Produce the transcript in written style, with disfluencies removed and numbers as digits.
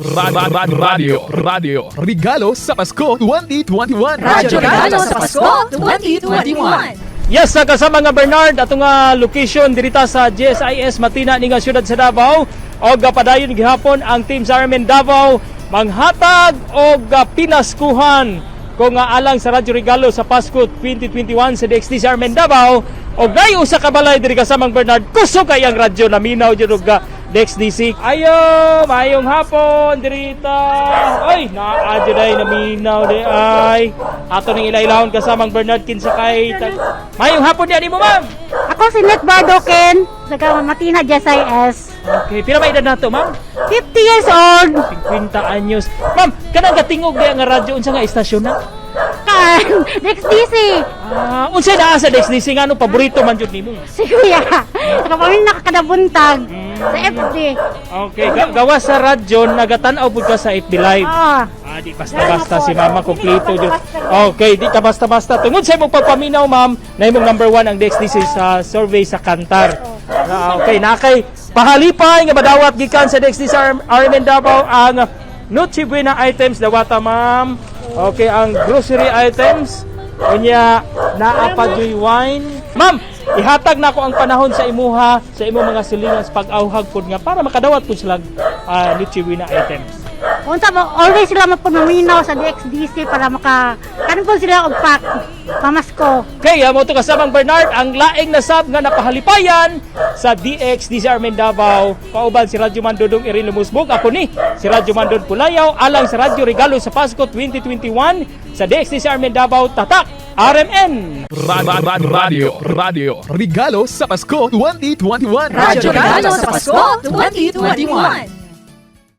Radio, Radio, Regalo sa Pasko 2021. Radyo Regalo sa Pasko 2021. Yes, sa kasama nga Bernard, ato nga location dirita sa GSIS Matina ni nga siyudad sa Davao og padayon gihapon ang team sa RMN Davao manghatag og pinaskuhan kung nga alang sa Radyo Regalo sa Pasko 2021 sa DXD sa RMN Davao. Og nay usa ka balay diri, kasamang Bernard, kusog kay ang radyo, naminaw jud og DXDC. Ayo, maayong hapon dirita. Oy, naa jud ay naminaw di ay. Ato ning ilailahon, kasamang Bernard, kinsa kay Maayong hapon diyan nimo, ma'am. Ako si Net Bardoken, sa Matina GSIS. Okay, pila ba edad nato, ma'am? 50 years old. 50 anyos. Ma'am, kanang gatingog diya nga radyo, unsa nga istasyon na? Kan, next DC. Ah, unsay naa sa DXDC nga ano paborito man jud nimo? Si Kuya. Saka kami nakakadabuntag sa FB. Okay, gawa sa radyo nagatan-aw pud ka sa FB Live. Ah, Ah, di basta-basta si mama, kompleto jud. Okay, di ka basta-basta. Tungod sa imong pagpaminaw, ma'am, na imong number one ang DXDC sa survey sa Kantar. Ah, okay, nakay pahalipay nga madawat gikan sa DXDC RMN Davao ang Noche Buena items dawata, ma'am. Okay, ang grocery items. Unya, naa pa juy wine. Ma'am, ihatag nako ang panahon sa imuha, sa imong mga silingan sa pag-awhag pud nga para makadawat pud sila Noche Buena items. Unsa mo, always sila mapaminaw sa DXDC para maka, kanon po sila og pack, pamasko. Okay, mo to, kasamang Bernard, ang laing nasab nga napahalipayan sa DX DCR Davao. Kauban si Radyo Man Dodong Irin Lumusbog. Ako ni si Radyo Man Dod Pulayaw alang sa Radyo Regalo sa Pasko 2021 sa DX DCR Davao, Tatak RMN. Radio, Radio, Regalo sa Pasko 2021. Radyo Regalo sa Pasko 2021.